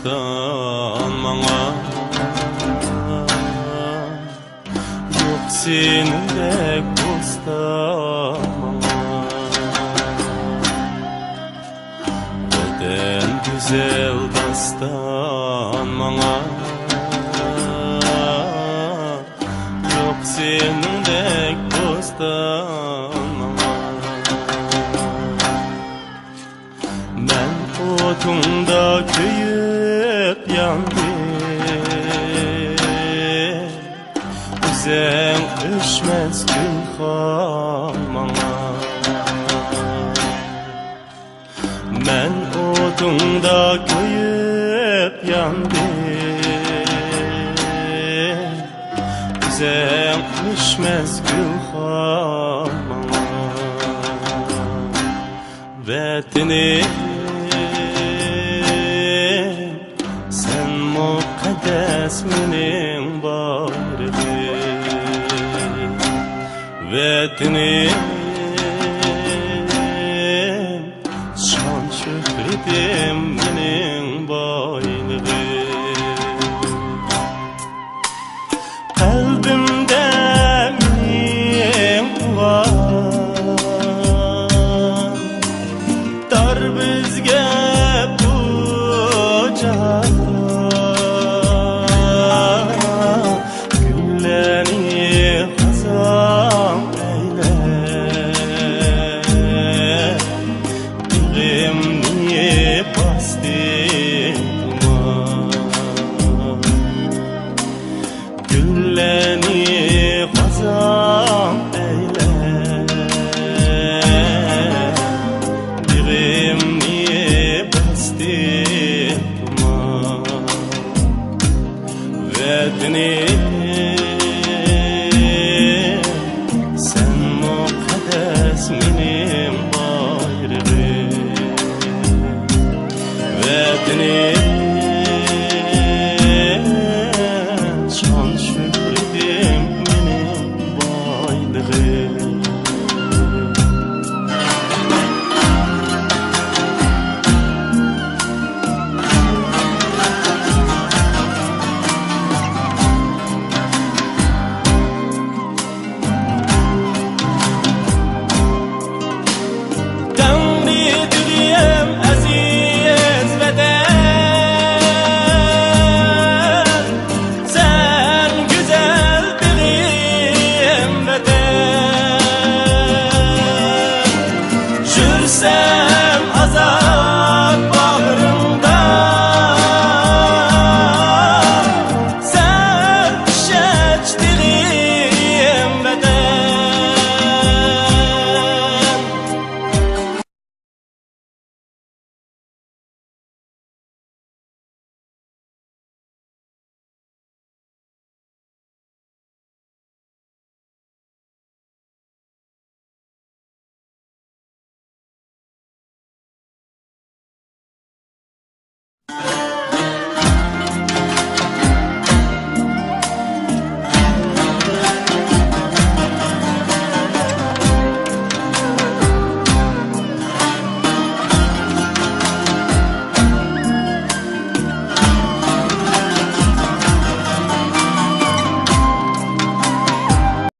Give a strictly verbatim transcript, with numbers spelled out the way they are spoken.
ماڭا، يوق سېنىڭدەك بوستان ماڭا. ۋەتەن گۈزەل داستان ماڭا، يوق سېنىڭدەك بوستان ماڭا. مەن ئوتۇڭدا كۆيۈپ ياندىم، ئۆزۈڭ ئۆچمەس گۈلخان ماڭا. مەن ئوتۇڭدا كۆيۈپ ياندىم، ئۆزۈڭ ئۆچمەس گۈلخان ماڭا. ۋەتىنىم، سەن مۇقەددەس مېنىڭ بارلىقىم. ۋەتىنىم، شان-شۆھرىتىم، مېنىڭ بايلىقىم. قەلبىمدە مېنىڭ ئۇۋا، تار بىزگە بۇ جاھان. گۈللەرنى خازان ئەيلە، بېغىمنى باستى تۇمان. گۈللەرنى خازان ئەيلە، بېغىمنى باستى تۇمان. ۋەتىنىم،